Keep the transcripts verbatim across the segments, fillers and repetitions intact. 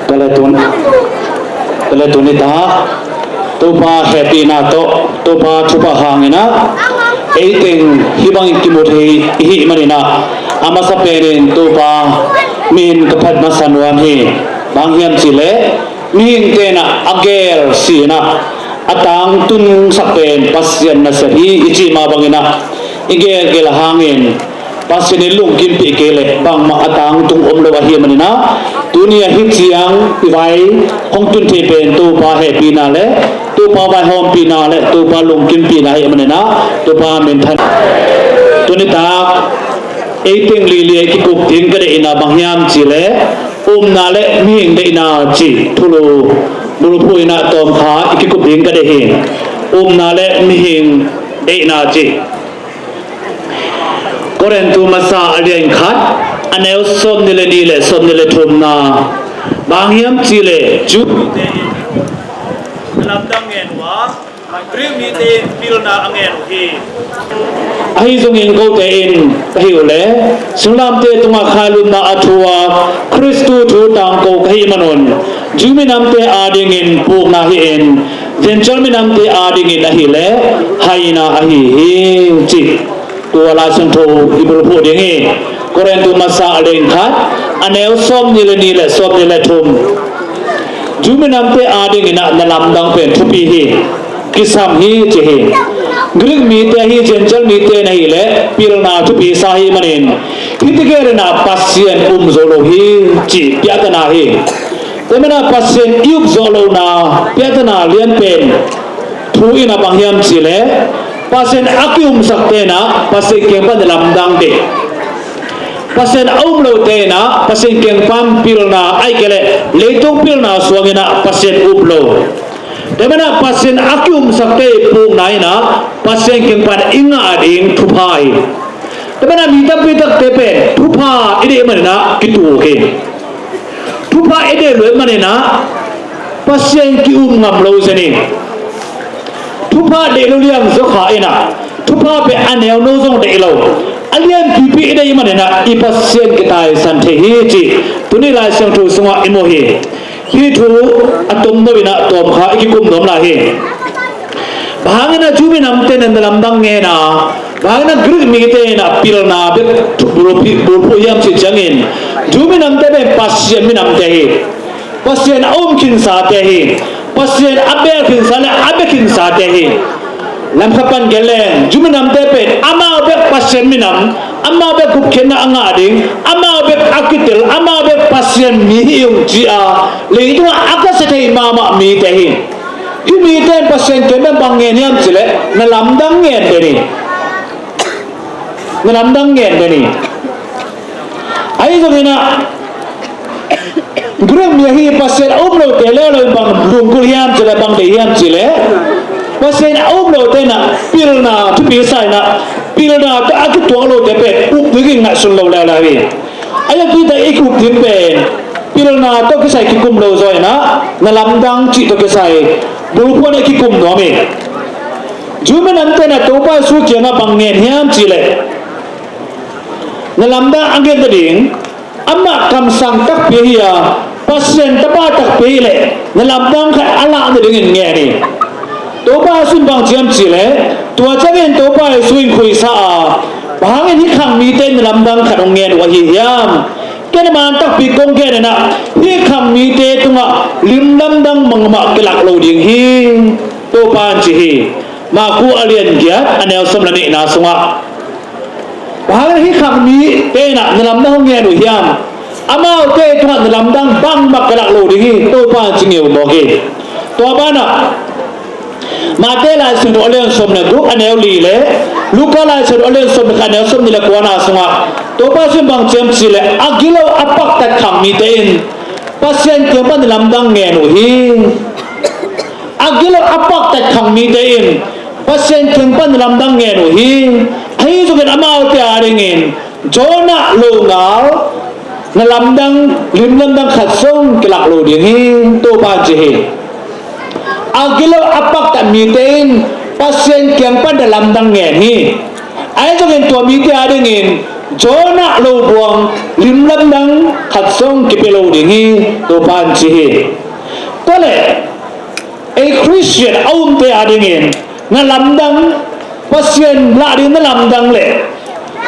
Ka le tun, ka le tun i ta Topa hehpihna tawh, Topa thupha hangin ah, ei teng hih bangin kimu thei i hih manin ah, a masa penin Topa min ka phat masa nuam hi. Bang hiam cih leh, mihingte in ah a gel si in ah, a tangtungsak pen Pasian nasep hi i cih mah bangin ah, i gelgel hangin Pasian in lungkimpih kei leh bangmah a tangtung om lo ahih manin ah, tuni a hih ciang i vai hong tun thei pen Topa hehpihna le Topa vaihawmpihna le Topa lungkimpihna ahih manin ah, Topa minthan. Tuni tak ei teng lili a i kikup ding ka deihna bang hiam cih leh, upna le mihing deihna cih thulu bulphuh in ah tawmkhat i kikup ding ka deih hi. Upna le mihing deihna cih. Korintu masa a lian khat, a neu sawmnih le nih le sawmnih le thumna. Bang hiam cih leh, Jew mite in lamdang ngen uh a, Greek mite in pilna a ngen uh hi. Ahi zongin kote in ka hih uh leh, singlamteh tungah khailutna a thu a, Khristu thu tangko ka hih manun, Jew minamte adingin pukna hi-in, Gentile minamte adingin ahih leh haina ahi hi, ci. Tua Lai Siangtho i bulphuh ding hi. Korintu masa a lian khat, a neu sawmnih le nih le sawmnih le thum. Jew minamte adingin ah na lamdang pen thupi hi. Kisam hi, ci hi. Greek mite hi, Gentile mite na hih leh pilna thupi sa ahih manin, hih tegel in ah Pasian um zo lo hi, ci piahtana hi. Tua manin ah Pasian i up zawh lohna piahtana lianpen thu in ah bang hiam cih leh, Pasian a kiumsakte in ah Pasian kiang pan lamdang ding, Pasian a um lote in ah Pasian kiang pan pilna, ahih kei leh leitung pilna suang in ah Pasian up lo. Tua manin ah Pasian a kiumsakte i pukna in ah Pasian kiang pan i ngah ding thupha hi. Tua manin ah mi tampi takte pen thupha i deih manin ah kituk hi. Thupha i deih lo ahih manin ah Pasian ki-um ngam lo zen hi. Thupha deih lo liang zaw kha in ah, thupha pen a neuno zong deih lo, a lianpipi i deih manin ah i Pasian kitaisan thei hi, ci tuni Lai Siangtho sungah i mu hi. Hih thu a tomno in ah tawmkhat i kikum nuam lai hi. Bang hangin ah Jew minamte in ah na lamdang ngen a, bang hangin ah Greek mite in ah pilna bek bulphuh, bulphuh hiam cih ciangin, Jew minamte pen Pasian minamte hi. Pasian a um khinsate hi. Pasian a beel khinsa le a bia khinsate hi. Lamkhat pan gen leng, Jew minamte pen amau bek Pasian minam, amau bek gupkhiatna a ngah ding, amau bek a kitel, amau bek Pasian mi hi ung ci a, leitungah a kasia thei mahmah mite hi. Hih mite in Pasian kiang pan bang ngen hiam cih leh, na lamdang ngen den hi. Na lamdang ngen den hi. Ahi zongin ah, Greek mi ahi Pasian a um lote leuleu in bang lunggulh hiam cih leh, bang deih hiam cih leh, Pasian a um lote in ah pilna thupi sa in ah, pilna tawh a kituak lote pen up dingin ngaihsun lo leuleu hi. A lianpi tak i ki-up ding pen pilna tawh kisai kikum lo zaw in ah, na lamdang cih tawh kisai bulphuh in ah kikum nuam hi. Jew minamte in ah Topa Jesu kiangah bang ngen hiam cih leh, na lamdang a nget nading, amah kamsang takpi ahi a, Pasian Tapa takpi ahih leh na lamdang khat a lak nadingin ngen hi. Topa Jesu in bang ci hiam cih leh, tua ciangin Topa Jesu in khuisa a, bang hangin hih khang mite in na lamdang khat hong ngen uh ahi hiam? Ken a man takpi kong gen in ah, hih khang mite tungah lim lamdang bangmah kilak lo ding hi, Topa in ci hi. Marku a lian giat, a neu sawm le nihna sungah. Bang hangin hih khang mite in ah na lamdang hong ngen uh hiam? Amaute tungah na lamdang bangmah kilak lo ding hi, Topa in ci ngeu mawk hi. Tua banah Mate Lai Siangtho a lian sawm le guk, a neu li le Luka Lai Siangtho a lian sawm le khat, a neu sawmnih le kuana sungah Topa Jesu in bang ci hiam cih leh, a gilo a paktat khang mite in Pasian kiang pan na lamdang ngen uh hi. A gilo a paktat khang mite in Pasian kiang pan na lamdang ngen uh hi. Ahi zongin amaute adingin Jonah longal na lamdang, lim lamdang khat zong kilak lo ding hi, Topa in ci hi. A gilo a paktat mite in Pasian kiang pan na lamdang ngen hi. Ahi zongin tua mite adingin Jonah lo buang lim lamdang khat zong kipia lo ding hi, Topa in ci hi. Tua leh ei Khristian a umte a dingin na lamdang, Pasian lah ding na lamdang leh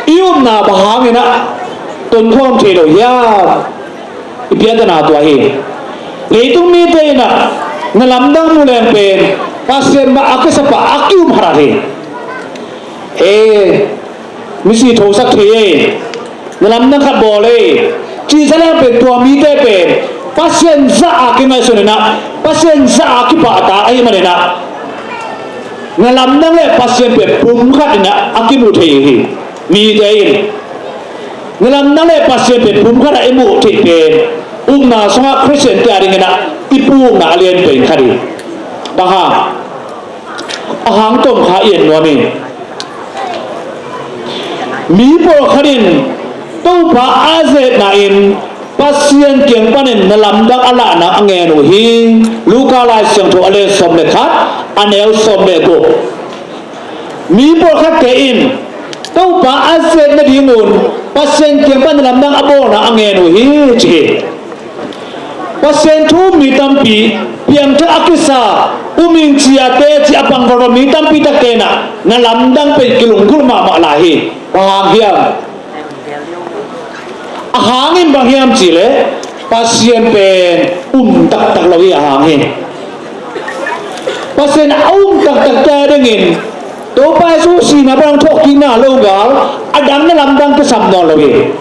i upna bang hangin ah tonkhawm thei lo hiam? I piatana tua hi. Leitung mite in ah na lamdang mu leng pen Pasian mah a kisapa a ki-um harat hi. E, misi thosak thei e, na lamdang khat bawl e, cih sa leng pen tua mite pen Pasian zah a kingaihsun in ah, Pasian zah a kipahtak ahih manin ah, na lamdang leh Pasian pen pum khat in ah a kimu thei hi. Mite in na lamdang leh Pasian pen pum khat ah i muh theih pen upna sungah Khristiante a dingin ah i pukna a lian pen khat hi. Bang hang? A hang tom kha i en nuam hi. Mi pawlkhat in Topa a zetna in Pasian kiang panin na lamdang a lahna a ngen uh hi. Luka Lai Siangtho a lian sawm le khat, a neu sawm le guk. Mi pawlkhatte in Topa a zet nadingun Pasian kiang pan na lamdang a bawlna a ngen uh hi, ci hi. Pasian thu um mi tampi, piangthak a kisa, um ing ci a teci a pang valval mi tampi takte in ah na lamdang pen kilunggulh mahmah lai hi. Bang hang hiam? A hang in bang hiam cih leh Pasian pen um taktak lo hi, a hang hi. Pasian a um taktakte a dingin Topa Jesu sihna pan hong thawhkikna lo gal a dang na lamdang kisam nawn lo hi.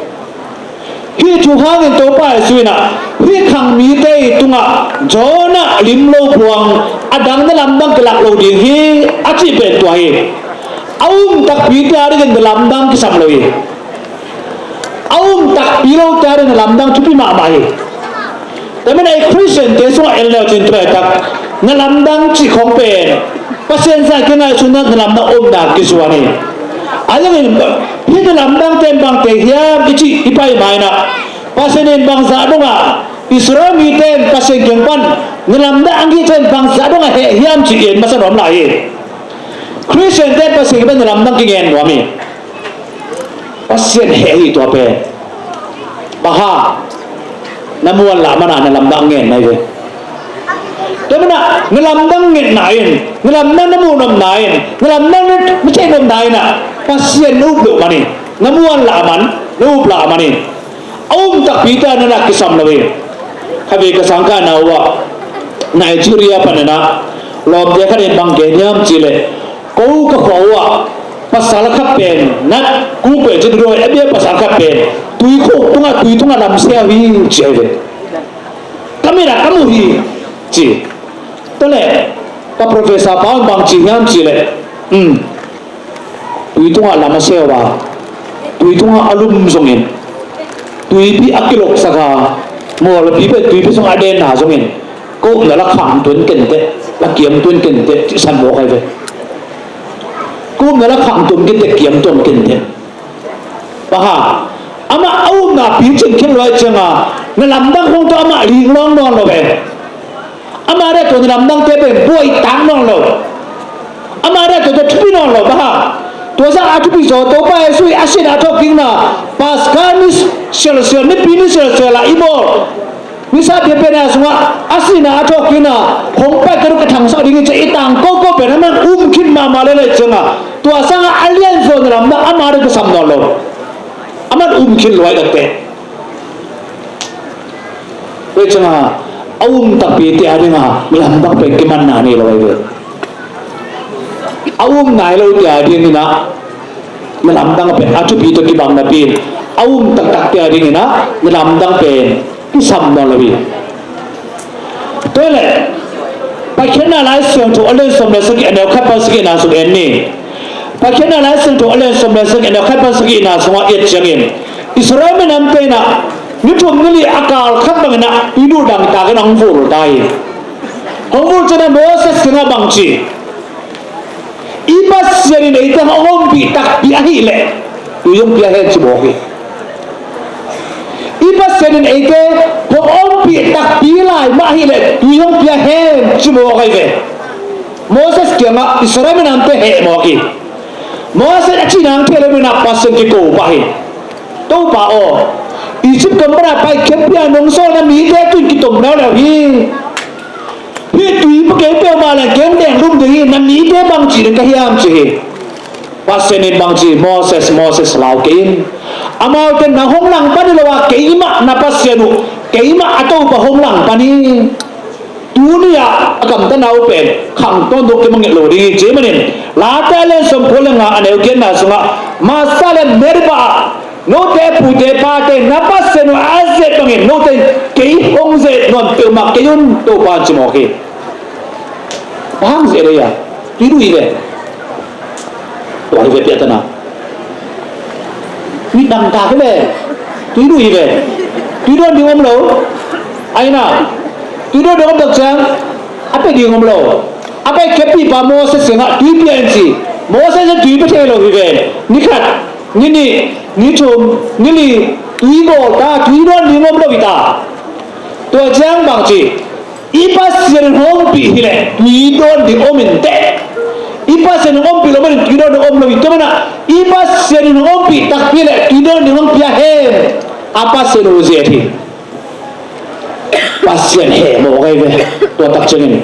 Hih thu hangin Topa Jesu in ah hih khang mite tungah Jonah lim lo buang a dang na lamdang kilak lo ding hi, a cih pen tua hi. A um takpite a dingin na lamdang kisam lo hi. A um takpi lote a dingin na lamdang thupi mahmah hi. Tua manin ei Khristiante sungah en le uh cin tua laitak na lamdang cih khong pen Pasian zah kingaihsun na lamdang omna kisuan hi. A zangin hih na lamdangte in bangte hiam i cih i pai ma in ah, Pasian in bangzah dongah Israel mite in Pasian kiang pan na lamdang a ngihte in bangzah dongah heh hiam cih i en masa nuam lai hi. Khristiante in Pasian kiang pan na lamdang kingen nuam hi. Pasian heh hi tua pen. Bang hang? Na muanlah manin na lamdang ngen na hi ve. Tua manin na lamdang ngetna in, na lamdang na muh nopna in, na lamdang na theih nopna in ah Pasian na up loh manin, na muanlah man, na uplah manin a um takpite a na kisam lo hi. Khatvei ka sangkahna uh ah Nigeria panin ah lawmte khat in bang gen hiam cih leh, ko ka khua uh ah pasal khat pen nat kuk peuh cin ruai a bia pasal khat pen tui khuk tungah, tui tungah lam sia uh hi, ci hi ve. Ka mit ah ka mu hi, ci. Tua leh ka professor pa un bang ci hiam cih leh, um, tui tungah lam a sia uh a, tui tungah a lum zongin, tuipi a kiloksak a, mawlpi pen tuipi sungah a denna zongin, ko upna la khang tuan kenteh, la kiam tuan kenteh, cih san mawk ahi ve. Ko upna la khang tuan kenteh, kiam tuan kenteh. Bang hang? Amah a upna picing khin lo ahih ciangin na lamdang khong tawh amah linglawng nawn lo ve. Amah deih tawh na lamdangte pen buaitak nawn lo. Amah deih tawh tawh thupi nawn lo. Bang hang? Tua zah a thupi zaw Topa Jesu i a sihna a thawhkikna Paska ni sialsial, nipi ni sialsial ah i bawl Misa piapia sungah a sihna a thawhkikna hong pai ka duk ka thangsak ding hi ci-a i tangko ko pen amah in um khin mahmah lel ahih ciangin tua sangin a lianzaw na lamdang amah deih tawh sam nawn lo. Amah in um khin lo ahi takte. Tua ciangin a um takpite a dingin na lamdang pen kimanna nei lo ahi ve. A um nai lote a dingin ah na lamdang pen a thupi tawh kibang napi in, a um taktakte a dingin ah na lamdang pen kisam nawn lo hi. Tua leh Paikhiatna Lai Siangtho a lian sawm le sagih, a neu khat pan sagihna sung en ni. Paikhiatna Lai Siangtho a lian sawm le sagih, a neu khat pan sagihna sungah i et ciangin Israel minamte in ah ni thum ni li a kal khat bangin ah tui duh dangtak in ah hong vul ta hi. Hong vul ciangin ah Moses in ah bang ci? I Pasian in eite hong ompih takpi ahih leh tui hong pia hen ci mawk hi. I Pasian in eite hong ompih takpi lai mah ahih leh tui hong pia hen ci mawk ahi ve. Moses kiangah Israel minamte heh mawk hi. Moses a cihna hong thei lo in ah Pasian kiko pah hi. Topa aw, Egypt gam pana pai khempeuh ah nong sawlna mite tu-in kitom leuleu hi. Hih tui pua kei peuhmah leh kei hong deng lum ding hi, na mite bangci ding ka hiam ci hi. Pasian in bangci, Moses, Moses lau kei in. Amaute na hong langpang hi lo a, keimah na Pasian uh, keimah a Topa hong langpang hi. Tuni-ah a gamtatna uh pen khang tawntung kei mah nget lo ding hi ci manin, Late a lian sawmkua le nga a neu giatna sungah, Masa le Meriba ah note pute pate na Pasian uh a ze-et bangin note in kei hong ze-et nawn peuhmah kei un, Topa in ci mawk hi. Bang hang ze-et ei a? Tui duh hi ve. Tua hi ve piahtana. Tui dang tak hi ve. Tui duh hi ve. Tui dawn ding om lo. Aina, tui dawn ding om tak ciang a pia ding om lo. A pai khepipa Moses kiangah tui pia in ci. Moses in tui pia thei lo hi ve. Ni khat, ni nih, ni thum, ni li, tui bawl ta, tui dawn ding om lo hi ta. Tua ciang bangci, i Pasian in hong ompih hileh tui dawn ding om inteh. I Pasian in hong ompih lo manin tui dawn ding om lo hi. Tua manin i Pasian in hong ompih takpi leh tui dawn ding hong pia hen. A Pasian uh ze-et hi. Pasian heh mawk ahi ve. Tua tak ciangin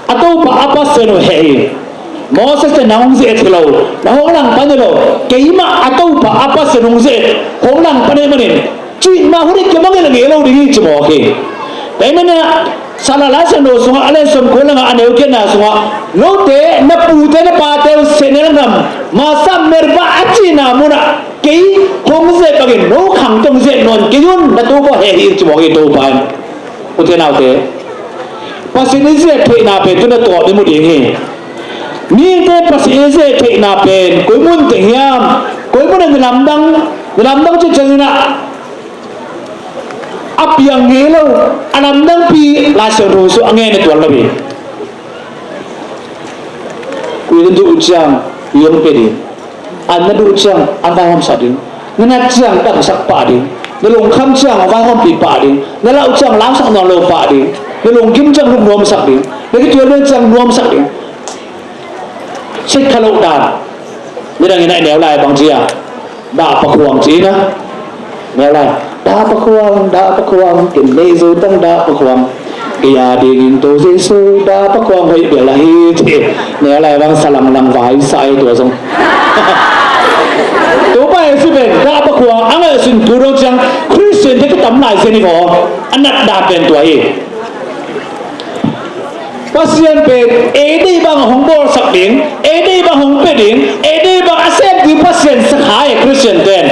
a Topa a Pasian uh heh hi. Moses te na hong ze-et hi lo, na hong langpang hi lo. Keimah a Topa a Pasian hong ze-et, hong langpang hi manin, cih mah hun hi kei mah nget ngei lo ding hi ci mawk hi. Tua hi manin ah, Salah Laisiangtho sungah a lian sawmkua le nga a neu giatna sungah, note na pute na pate uh sehnel gam Masa Meriba a cihna munah kei hong ze-et bangin no khang tawh hong ze-et nawn kei un, na Topa heh hi ci mawk hi Topa in. Ute naute, Pasian i ze-et theihna pen tu-in a tawp i mu ding hi. Mihingte Pasian i ze-et theihna pen koi mun teng hiam? Koi mun ah na lamdang, na lamdang cih ciangin ah a piang ngei lo, a lamdangpi Laisiangtho sung a ngen na tuan lo hi. Koi na duh ciang i hong pia ding. An na duh ciang an vaihawmsak ding. Na nat ciang damsak pah ding. Na lungkham ciang vaihawmpih pah ding. Na lauh ciang lausak nawn lo pah ding. Na lungkim ciang lungnuamsak ding. Na kitual ding ciang nuamsak ding. Sik kha loh dan. Nidangin ah i neu lai bang ci a, dah pakhuang ci na. Neu lai, dah pakhuang, dah pakhuang, ken neih zo tang dah pakhuang. Kei a dingin To Jesu dah pakhuang hoih bel ahi ci. Neu lai bang sa langlang vai sa ahi tua zong. Tua pa Jesu pen dah pakhuang a ngaihsun tu dong ciang Khristian te ka tam lai zen hi vaw. A nat dan pen tua hi. Pasian pen ei deih bang hong bawlsak ding, ei deih bang hong pia ding, ei deih bang a sem ding Pasian sa kha e Khristian ten.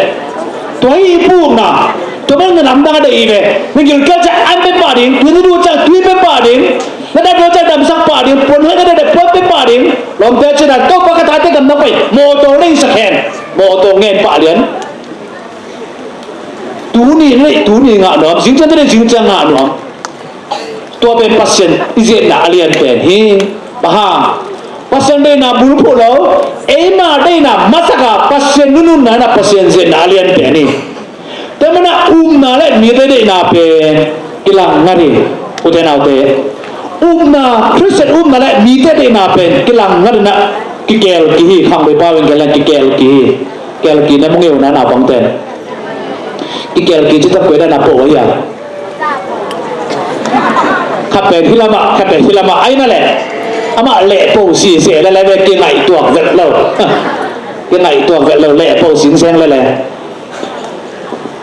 Tua hi i pukna. Tua bang na lamdang a deih hi ve. Na gilkial ciang an pia pah ding, tui na duh ciang tui pia pah ding, na dam duh ciang damsak pah ding, puan hoih na deih puan pia pah ding. Lawmte cih dan Topa ka tate gam na pai, mawtaw lei sak hen. Mawtaw ngen pah lian. Tuni na deih tuni ngah nuam, zingciang na deih zingciang ngah nuam. Tua pen Pasian i ziatna a lian pen hi. Bang hang? Pasian deihna bulphuh lo, eima deihna masak a Pasian nununna in a Pasian ziatna a lian pen hi. Tua manin a upna le mite deihna pen kilang ngat hi. Ute naute, upna, Khristian upna le mite deihna pen kilang ngat in a kikel ki hi. Khangbe pau in kikel kikel ki hi. Kikel ki na mu ngei uh na naupangte. Kikel ki ci tak koi dan a po uh hi a. Khat pen hi lamah, khat pen hi lamah aina le. Amah leh po siseh le le ve kingaihtuak vet lo. Kingaihtuak vet lo leh po singseng le le.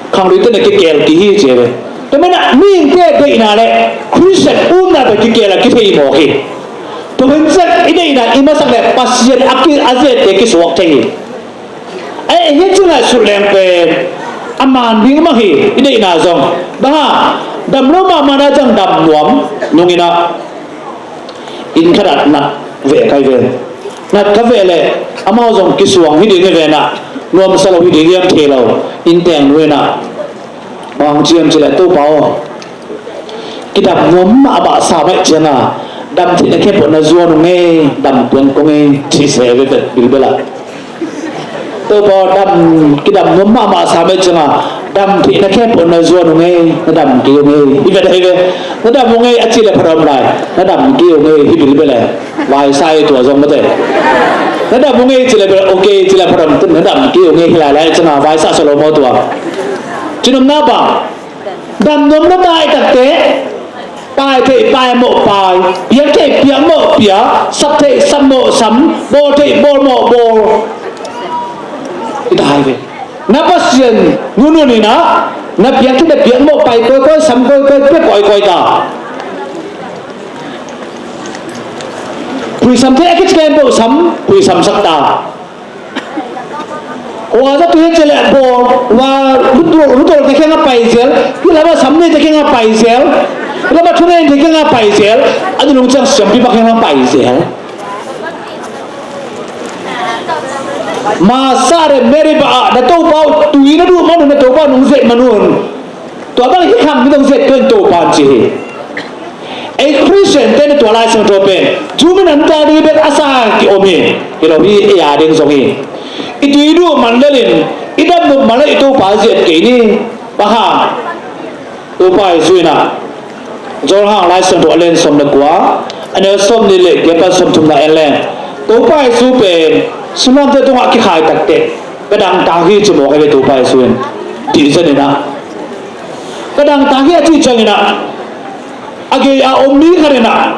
Khangluite na kikel ki hi ci ve. Tua manin a mihingte deihna le Khristian upna pen kikel a kithei mawk hi. Tua manin ciang i deihna i masak le Pasian a ki, a ziatte kisuak thei hi. Ei, hih ci ngaihsut leng pen a man ding mah hi, i deihna zong. Bang hang, dam lo mahmah na ciang dam nuam nung in a, inn khat ah nat veh kai ven. Nat ka veh leh amau zong kisuang hi ding hi ven ah, nuamsa lo hi ding hiam thei lo. Inn teng nu in a, bang hong ci hiam cih leh, Topa aw, kidam nuam mahmah sa maih ciang a, dam theihna khempeuh na zuan ung ei, dam tuan kong ei, ci se ve vet bilbel ah. Topa aw, dam, kidam nuam mahmah sa maih ciang a, dam theihna khempeuh na zuan ung ei, na dam kei ung ei. Hi vet ahi ve. Na dam ung ei a cih leh pha dom lai. Na dam kei ung ei, hi bilbel e. Vaisa ei tua zong mate. Na dam ung ei cih leh bel, okay cih leh pha dom tun, na dam kei ung ei, hi lai lai ciang a vaisa sa lo maw tua. Cinopna bang, dam nuam na tai takte, pai theih pai mawh pai, piak theih piak mawh piak, sap theih sap mawh sam, bawl theih bawl mawh bawl. I tai ve. Na Pasian nunun in ah, na piak theih na piak mawh pai kawikawi, sam kawikawi, pia kawikawi ta. Phuisam theih a kici khempeuh sam, phuisamsak ta. Hua za tui a ci leh bawl, hua lutol, lutol te kheng a pai zel, hih lam a sam nei te kheng a pai zel, hih lam a thunei te kheng a pai zel, a nunung ciang siampi pa kheng a pai zel. Masa le Meribah ah na Topa uh tui na duh man un, na Topa uh nong zet man un. Tua bang hi khang mi dong zet tuan Topa ci hi. Ei Khristian te na tua Lai Siangtho pen Jew minam ta ding bek a sa ki om hi. Hi lo hi, ei a ding zong hi. I tui duh man lel in, i dam nop man lel i Topa zet kei ni. Bang hang? Topa Jesu in ah, John hang Lai Siangtho a lian sawm le kua, a neu sawm nih le giat pan sawm thumna en leng, Topa Jesu pen singlamteh tungah kikhai takteh, ka dangtak hi ci mawk hi ve Topa Jesu in. Tih zen in ah, ka dangtak hi a cih ciangin ah, a gei a om mi khat in ah,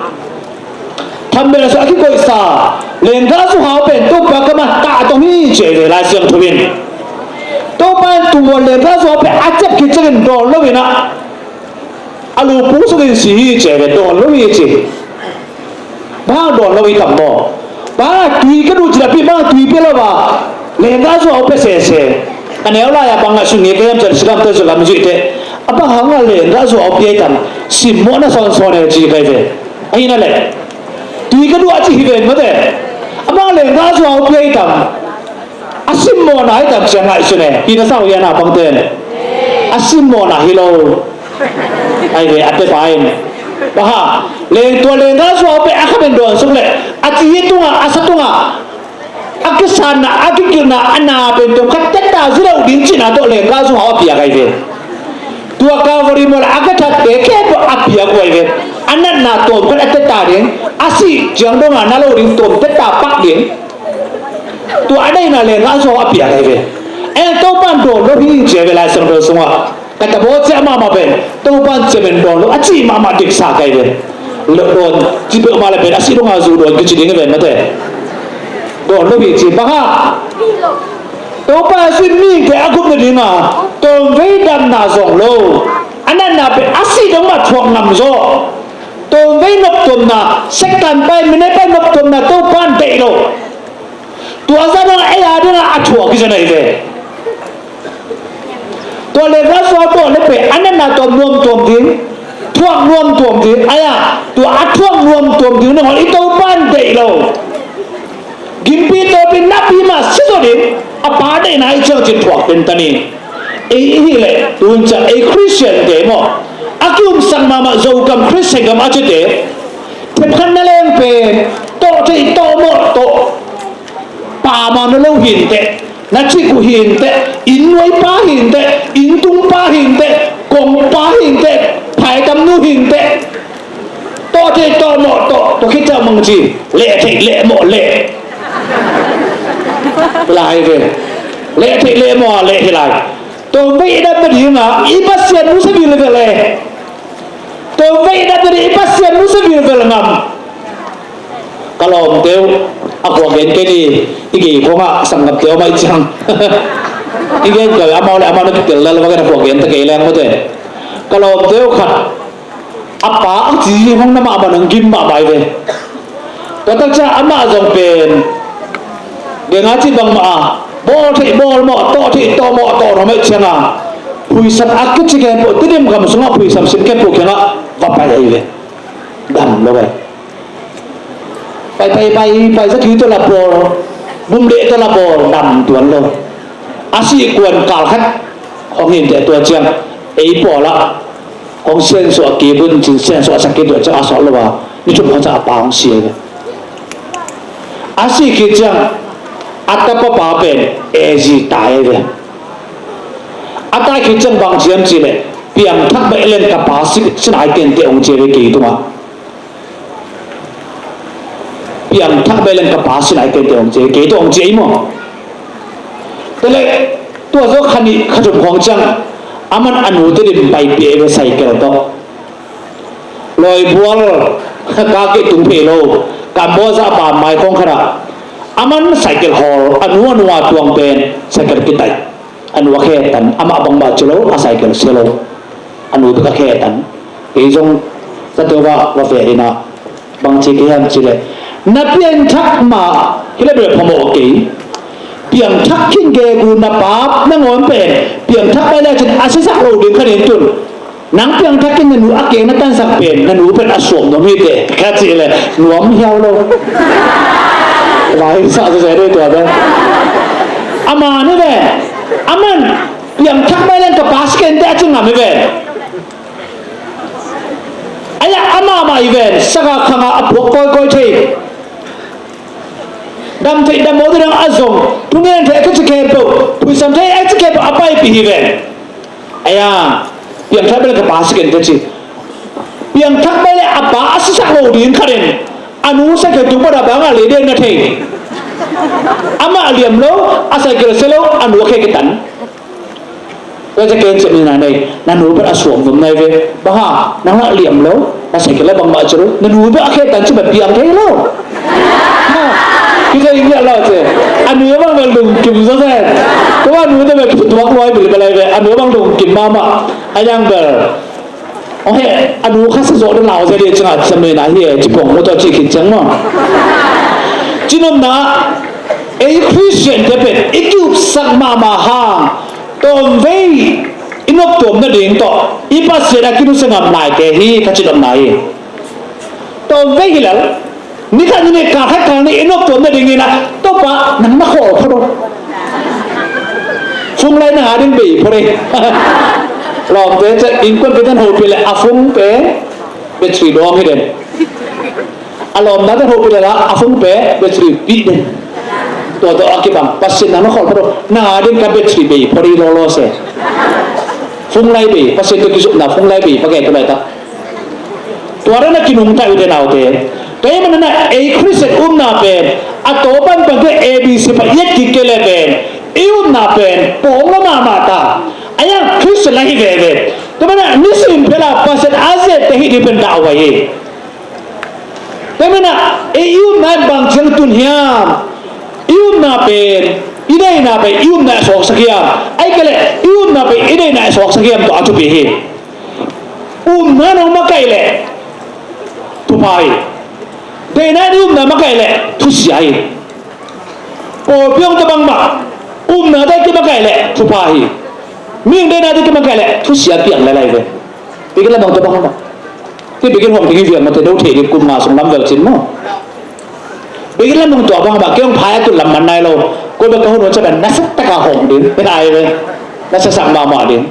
Thambel sung a kikoihsa lenggah zuhau pen Topa kamah tah a tong hi ci hi ve Lai Siangtho in. Topa in tungtawn lenggah zuhau pen a ciap khit ciangin dawn lo in ah, a lupu sungin si hi ci hi ve, dawn lo hi ci. Bang dawn lo hi tam maw? Bang tui ka duh ci napi bang tui pia lo a, lenggah zuhau pia sese. A neu lai-a bang ngaihsun ngei ka hiam cian silam te zulam zuih te. A bang hang a lenggah zuhau pia hi tam, simmawhna sawnsawn e ci ka hi ve. Ahi na le, tui ka duh a ci hi ven mate. A bang lenggah zuhau pia hi tam, a simmawhna hi tam ci a ngaihsun e. Hi na sau hi a na bangte. A simmawhna hi lo. Ahi ve, a tepa in, bang hang, leng tua lenggah zuhau pia a kha pen dawn suk le, a ci hi tungah, a sa tungah, a kisanna, a kikilhna, a na pen tawm khat tetta zi lo ding cihna tawh lenggah zuhau a piak ahi ve. Tua Calvary mual a ka thatte khempeuh a piak uh ahi ve. A natna tawm khat a tetta ding, a sih ciang dongah na lo ding tawm tetta pak ding. Tua a deihna lenggah zuhau a piak ahi ve. Ei Topa in dawn lo hi ci a ve Lai Siangtho sungah. Ka tabaw ciah mahmah pen Topa in ciamen dawn lo a cih mahmah diksa ka hi ve. Dawn ci peuhmah le pen a sih dongah zu dawn kici ding hi ven mate. Dawn lo hi ci bang hang? Topa Jesu in mihingte a gupna dinga tawmvei damna zong lo, a natna pen a sih dong mah thuak ngam zaw. Tawmvei noptuamna, Satan pai, minai pai noptuamna Topa in deih lo. Tua zah dongah ei a dingah a thuak hi zen ahi ve. Tua lenggah zuhau tawh le pen a natna tawm nuamtuam ding, thuak nuamtuam ding, ahi a, tua a thuak nuamtuam ding nangawn i Topa in deih lo. Gimpi tawpin napi mah si zaw ding, a Pa deihna i ciang cin thuak pen ta ni. Ei i hih leh tun ciang ei Khristiante maw, a ki-umsak mahmah Zokam Khristian gam a cite, thepkhatna leng pen tawh theih tawh mawh tawh, pamang na lo hinteh, na cik uh hinteh, inn nuaipa hinteh, inn tungpa hinteh, kongpa hinteh, phaitamnu hinteh, tawh theih tawh mawh tawh, tua khit ciang mang ci, leh theih leh mawh leh. Lai ve. Leh theih leh mawh a leh hi lai. Tawmvei i dam nadinga i Pasian nusia vilvel e. Tawmvei i dam nadinga i Pasian nusia vilvel ngam. Ka lawmte uh a khuak gen kei ni, i gei khongah sanggamte om ahih ciang. I gen kei amau le amau na kitel lel vak in a khuak gen ta kei leng mawte. Ka lawmte uh khat a pa a ci hong na mahmah nang gim mahmah hi ve. Tua tak ciang amah zong pen genga cih bangmah a bawl theih bawl mawh, tawh theih tawh mawh tawh nuam ahih cianga phuisam a kici khempeuh Tedim gam sungah phuisam sim khempeuh kiangah va pai ahi ve. Dam lo ve. Pai pai pai pai, zatui tawh la bawl, bumdeh tawh la bawl, dam tuan lo. A sih kuan kal khat hong hinteh tua ciang ei pawlah hong siansuah kik un cin, siansuah sak kik tua ciang a sawt lo a ni thum hong ciang a pa hong si ahi ve. A sih khit ciang a tapapa pen A Z tai ahi ve. A tai khit ciang bang ci hiam cih leh, piangthak beh leng ka pa si, Sinai tente hong ci ahi ve kei tungah. Piangthak beh leng ka pa Sinai tente hong ci, kei tawh hong ci ei maw. Tua leh tua zawh kha nih kha thum khawng ciang Aman a nu te dim pai pia ve cycle tawh. Lawibual ka kei tung phei lo. Kambaw zah pa mai khawng khat ah aman cycle hawl, a nu a nunga tuang pen cycle kitai. A nu a khe tan, amah bangmah ci lo, a cycle sia lo. A nu bek a khe tan. Kei zong zato va va fe ina. Bang ci kei hiam ci le, na piangthak ma hi le bel phamawh kei. Piangthak khin kei gu na pa nangawn pen piangthak bai le cin a sisak lo ding kha ning tun. Nang piangthak khin na nu a keng na tansak pen na nu pen a suam nuam hi te ka ci le nuam hiau lo. Lai sa sa dei tua pen. Ama ni ve. Aman piangthak bai le ka pa siken te a ci ngam hi ve. Aya ama mah hi ven, saka khanga a puak kawikawi thei. Dam thei dam maw dang a zong, thungen thei a kici khempeuh, phuisam thei a kici khempeuh a paipih hi ven. Aya, piangthak bel ka pa siken ka ci. Piangthak bel a pa a sisak lo ding kharin a nu sa khe tung pada banga le den na thei. Amah liam lo, a sa khe lo se lo, a nu a khe kitan. Tua ciah ken ciah mina nei, na nu pen a suam nuam nai ve. Bang hang, nang lah liam lo, na cycle lah bangmah ci lo, na nu pen a khe tan ci bang piang thei lo. Kita ingiah lo ci. A nu bang bang lungkim zaw zen. Tua a nu te bang kituak luai bil balai ve. A nu bang lungkim mahmah. A yang bel. Ong he, a nu kha sa zawh ding lau zia ding ciangah ciamnuihna hi e, ci pong mu tawh ci khit ciang maw. Cinopna, ei Khristian te pen i kiupsak mahmah hang, tawmvei i noptuam nading tawh i Pasian a kinusia ngam naite hi ka cinopna hi. Tawmvei hi lel. Ni khat ni nih, kal khat kal nih i noptuam nadingin ah, Topa nang na khawl phot o. Phone line na nga ding bei phot ei. Lawmte ciah innkuanpihte in hopih leh a phone pen battery dawng hi den. A lawmnate in hopih leh a phone pen battery pih den. Tua tawh a kibang, Pasian nang na khawl phot o. Na nga ding ka battery bei phot ei lawlaw se. Phone line bei, Pasian tawh kizopna phone line bei pah kei tua laitak. Tua dan a kinungta uh te naute. Tua ahih manin ah ei Khristian upna pen a tawpan pan kei A B C pan i et kik kei leh pen i upna pen pawng lo mahmah ta. A yang Khristian lah hi veve. Tua manin ah nisim phelh a Pasian a ziate hih ding pen dah huai hi. Tua manin ah ei i upna in bang ciang tun hiam? I upna pen i deihna pen i upna a suaksak hiam? Ahih kei leh i upna pen i deihna a suaksak hiam? Tua a thupi hi. Upna nong makaih leh thupha hi. Deihna in upna makaih leh thusia hi. Pawlpi hong tua bangmah upna dei kimakaih leh thupha hi. Mihing deihna dei kimakaih leh thusia piang lailai ve. Biakinn lam hong tua bangmah. Ti biakinn hong ding hi viang mate do thei ding kum nga sung lam vel cin maw. Biakinn lam hong tua bangmah kei hong phai a tun lam man nai lo. Koi bek ka hun hun sa pen na sak taka hong ding. Pen ai ve. Na sak sak mahmah ding.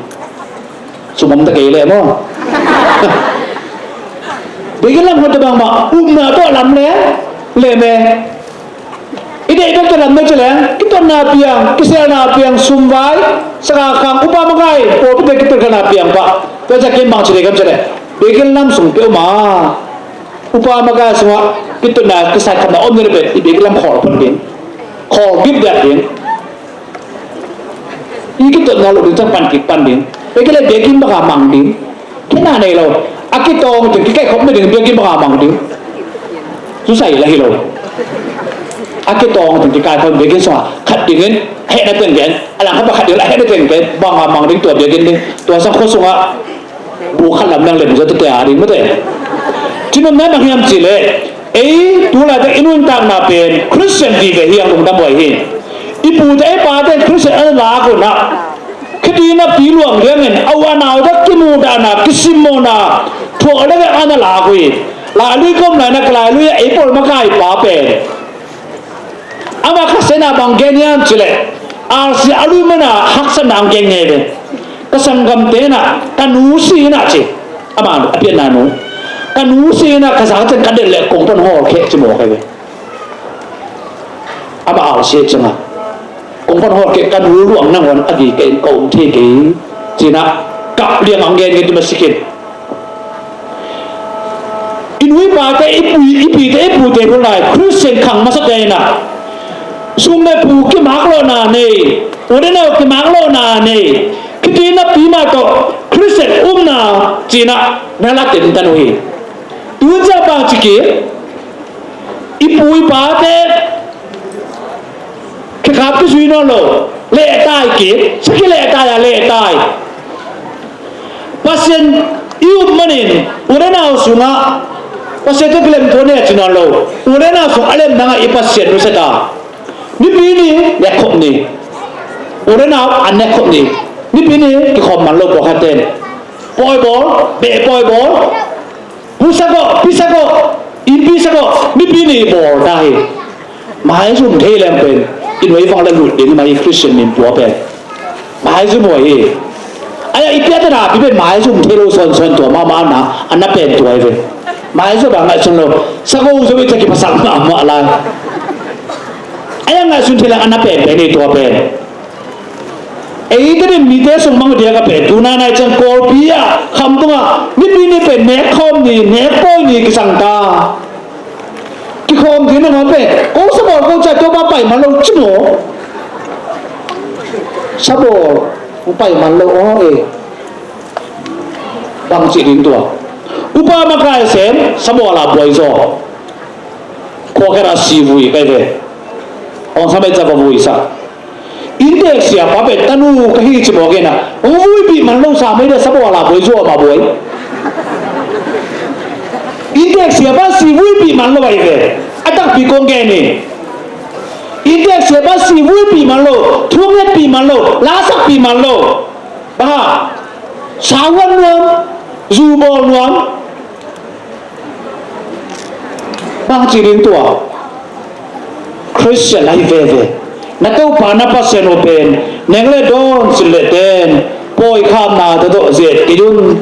Sum om ta kei leh maw. Biakinn lam hong tua bangmah upna tawh lam leh leh me. I deih bek tawh lam leh ci leng kitotna piang, kiselna piang, sumvai, saka khang, upa makai, pawlpite kitotna piang pah. Tua ciah ken bang ci leh kam ci leh biakinn lam sung peuhmah upa makai sungah kitotna kisai khamna om ni leh pen i biakinn lam khawl phot ding, khawl gip diak ding. I kitotna loh ding ciang pan kik pan ding. Biakinn le biakinn bang a mang ding. Khenna nei lo. A kitawng teng kikaihkhop nading biakinn bang a mang ding. Zusai la hi lo. A kitawng teng kikaihkhop biakinn sungah khat dingin a hehna teng gen, a langkhat ah khat dingin a hehna teng gen, bang a mang ding tua biakinn ding. Tua sang khua sungah bu khat lam nang lem zia tete a ding mate. Cinopna bang hiam ci leh ei tu laitak i nuntakna pen Khristian vive hi a lungdam huai hi. I pute i pate Khristian a lak un ah khiti napi luang liangin a u a naute kimudahna, kisimmawhna thuak leh a na lak uh hi. Lailui ka om lai-in ah ka lailui ah ei pawl makaipa pen amah khasia-in ah bang gen hiam ci leh, R C a lui man ah haksatna hong gen ngei ve. Ka sanggamte in ah ka nu si in ah ci. Amah a pianna nu. Ka nu si in ah ka zak ciang ka delh leh kongpan hawlkhia ci mawk hi ve. Amah R C ciangah kongpan hawlkhia ka nu luang nangawn a gei ka in ka um thei kei ci-in ah kap liang hong gen ngei ding mah si khin. I nu i pate, i pu, i pite, i pute hun lai Khristian khang masate in ah sum le pu kimak lohna nei, u le nau kimak lohna nei, Khitui napi mah tawh Khristian upna ci-in ah na la tentan uh hi. Tu ciang bang ci kik, i pu i pate khekhap kizui nawn lo, lehtai kik, sa kilehtai a lehtai. Pasian i up manin u le nau sungah Pasian tawh kilemtuan hi a ci nawn lo. U le nau sung a lemna ngah i Pasian nusia ta. Nipi ni nekkhop ni. U le nau an nekkhop ni. Nipi ni kikhawm man lo pawlkhatte in. Pawi bawl, beh pawi bawl. Pu sak aw, pi sak aw, innpi sak aw, nipi ni bawl ta hi. Maizum thei leng pen i nuai vang la lut ding hi mah hi, Khristian min pua pen. Maizum huai hi. Ai, i piate napi pen maizum thei lo sawnsawn tua mahmah na, a na pen tua hi ve. Maizum a ngaihsun lo. Sak aw zo i ta kiphasak mahmah lai. Ai, a ngaihsun thei leng a na pen pen hi tua pen. Eite in mite sung mang diak a pen, tu nai nai ciang Kawlpi ah, khamtung ah, nipi ni pen nek khawm ni, nek pawi ni kisang ta. Kikhawm ding nangawn pen, ko sabawl ko ciang Topa pai man lo ci maw. Sabawl, ko pai man lo aw e. Bang ci ding tua. Upa makai sem, sabawl a buai zaw. Khua khat a si vui kai ve. Hong sa mai ca va vui sa. Inntek siapa pen tanu ka hi ci mawk in a, hong vuipih man lo sa mai dia, sabawl a buai, zuau mah buai. Inntek siapa si vuipih man lo ahi ve. A takpi kong gen hi. Inntek siapa si vuipih man lo, thu ngetpih man lo, la sakpih man lo. Bang hang, sahuan nuam, zu bawl nuam. Bang ci ding tua. Khristian ahi veve. Na Topa na Pasian uh pen neng le dawn, sin le ten, pawi khamna tawh zet kei un.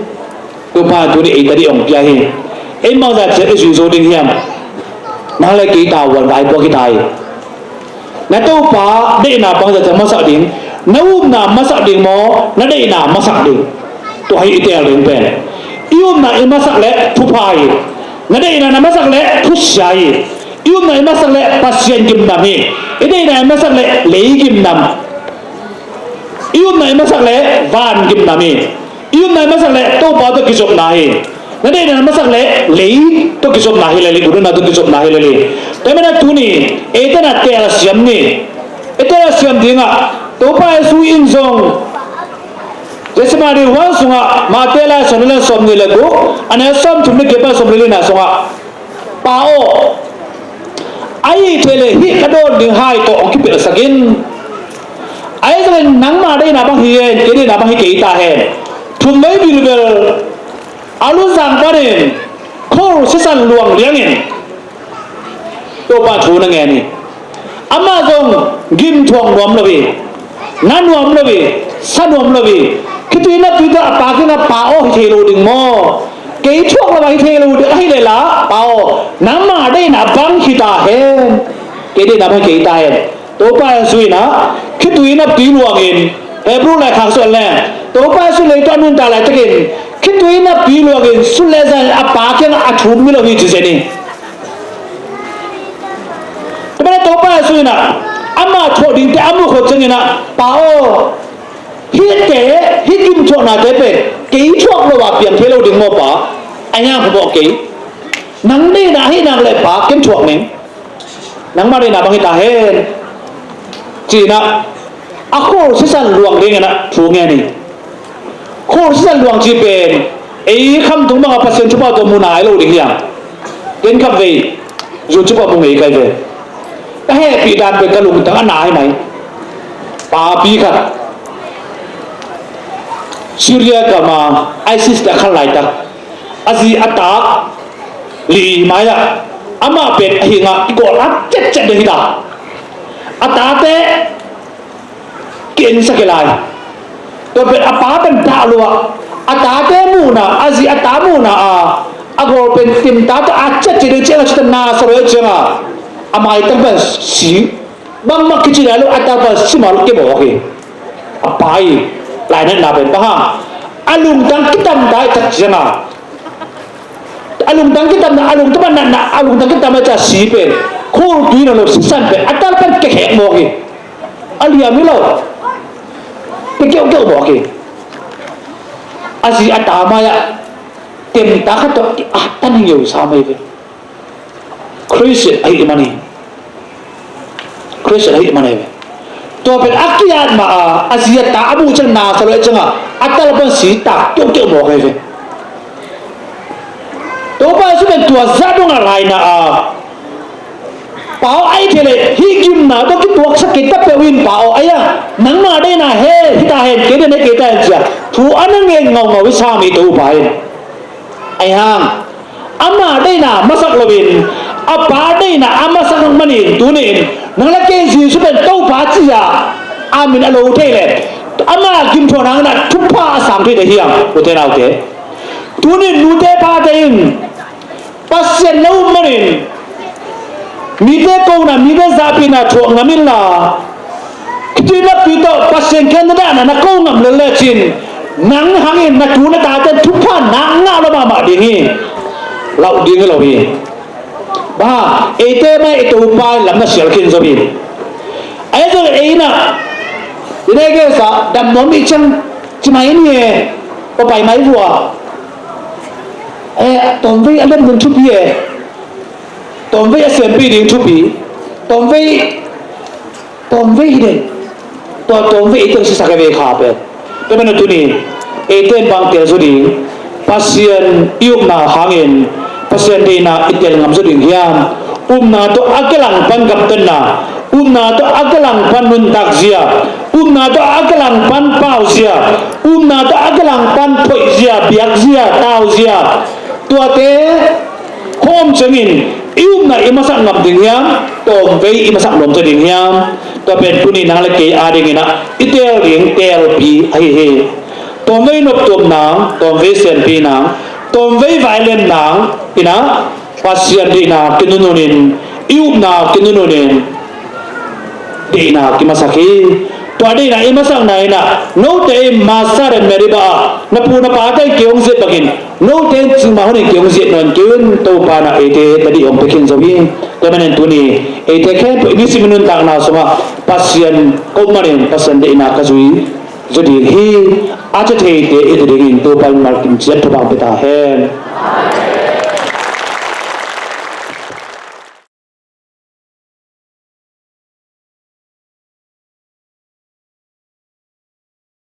Topa tuni ei tadih hong pia hi. Ei bangzah ciat i zui zo ding hiam? Nang le kei tavuan vai puak hi ta hi. Na Topa deihna bangzah ciat masak ding? Na upna masak ding maw, na deihna masak ding? Tua hi i teel ding pen. I upna i masak leh thupha hi. Na deihna na masak leh thusia hi. I upna i masak leh Pasian gimnam hi. I deihna i masak leh lei gimnam. I upna i masak leh van gimnam hi. I upna i masak leh Topa tawh kizopna hi. Na deihna na masak leh lei tawh kizopna hi lel hi, gudana tawh kizopna hi lel hi. Tua manin tuni eite in a telsiam ni. I telsiam ding ah Topa Jesu in zong Gethsemane huan sungah, Mate lai sawm le sawm nih le guk, a neu sawm thum le giat pan sawm le lina sungah, Pa aw, ahih kei leh hih ka dawn ding hai tawh hong kipelhsak in. Ahi zongin nangma deihna bang hi hen, kei deihna bang hi kei ta hen. Thumvei bilbel a lungtang panin khur sisan luang liangin Topa thu na ngen hi. Amah zong gim thuak nuam lo hi. Na nuam lo hi, sa nuam lo hi. Khitui napi tawh a pa kiangah, Pa aw, hi thei lo ding maw? Kei thuak lo a hi thei lo ding ahih leh la, Pa aw, nangma deihna bang hi ta hen. Kei deihna bang hi kei ta hen. Topa Jesu in ah khitui napi luangin, Hebrew laikhak sung en leng, Topa Jesu leitung a nuntak laitakin khitui napi luangin sut le zan a pa kiangah a thum ngei lo hi ci zen hi. Tua manin Topa Jesu in ah ama thuak dingte a muh khit ciangin ah, Pa aw, hihte, hih gim thuaknate pen kei thuak lo a piang thei lo ding maw, Pa? A hiang kha bawh kei. Nang deihna ahih nak leh, Pa, ken thuak ning. Nangma deihna bang hi ta hen. Ci-in ah a khur sisan luang dingin ah thu ngen hi. Khur sisan luang ci pen ei khamtung bangah Pasian thupha tawh mu nai lo ding hiam? Ken khatvei YouTube ah mu ngei kai ve. Ka hehpih dan pen ka lungtang a na hi mai. Papi khat Syria gam a ISIS te a khan laitak, a zi a ta li mai-ah amah pen a hingah i gawl a ciatciat ding hi ta. A tate ki-ensak hi lai. Tua pen a pa pen dah lua, a tate muhna, a zi a ta muhna a, a gawl pen timta tawh a ciatciat ding ciangah, cita na sa lua ciangah a maitang pen si. Bangmah kici lai lo, a ta pen si mah lo, kei mawk hi. A pa i lainatna pen bang hang, a lungtang kitamta i tak ciangah, a lungtang kitamna, a lungtang a natna, a lungtang kitamna ca si pen khur tui na lo sisan pen a tal pan kekhek mawk hi. A liam hi lo. Kekeuhkeuh mawk hi. a zi a ta mai-ah temta khat tawh a tan hi ngeu sam ahi ve. Khristian ahih manin, Khristian ahih manin ve. Tua pen a kiat mah a, a zi a ta a muh ciang na sa lo ciangah a tal pan si tak tiuhtiuh mawk ahi ve. Topa Jesu pen tua zah dongah laina a, Pa aw, ai thei leh hih gimna tawh kituaksak kei ta peuh in, Pa aw, ai a, nangma deihna he hita hen, kei deihna kei ta hen, ci-a thu a na ngen ngaungau i sam i Topa in. Ahi hang ama deihna masak loin a Pa deihna a masak nak manin tuni-in nang le kei Jesu pen Topa ci-a a min a lo thei leh ama gimthuak nangin a thupha a sang thei ta hiam, ute naute? Tuni-in nute pate in Pasian na um manin mite kona, mite zahpihna thuak ngam inla, khitui naptui tawh Pasian kiang na dahna na ko ngam lel lecin nang hangin na tu na tate thupha na ngah lo mahmah ding hi. Lauh ding hi lo hi. Bang hang, eite mah i Topa in lam na sial khin zo hi. Ahi zongin ei in ah, i dei kei sa dam nuam i ciang ci mai ni e, pa pai mai vua. Eh, tawmvei a lem ding thupi e. Tawmvei a siampi ding thupi. Tawmvei, tawmvei hi den. Tua tawmvei eite sisak e ve kha pen. Tua pen a tuni eite in bang teel zaw ding? Pasian i upna hangin Pasian deihna i teel ngam zaw ding hiam? Upna tawh a kilang pan gamtatna, upna tawh a kilang pan nuntak zia, upna tawh a kilang pan pau zia, upna tawh a kilang pan phoih zia, biak zia, tau zia, tuate hawm ciangin i upna i masak ngam ding hiam? Tawmvei i masak nuam zaw ding hiam? Tua pen tuni nang le kei a dingin ah i teel ding teelpi ahi hi. Tawmvei noptuam nang, tawmvei siampi nang, tawmvei vailem nang in ah Pasian deihna kinunun in, i upna kinunun in, deihna kimasak hi. Tua deihna i masakna in ah note in Martha le Mary bang ah na pu na pate in kei hong ziat bangin note in cingmah hunin kei hong ziat nawn kei un. Topa in ah eite tadih hong pia khin zo hi. Tua manin tuni eite khempeuh i nisim i nuntakna sungah Pasian ko manin Pasian deihna ka zui zaw ding hi. A cia theite i hi dingin Topa in malkim ciat thupha hong pia ta hen.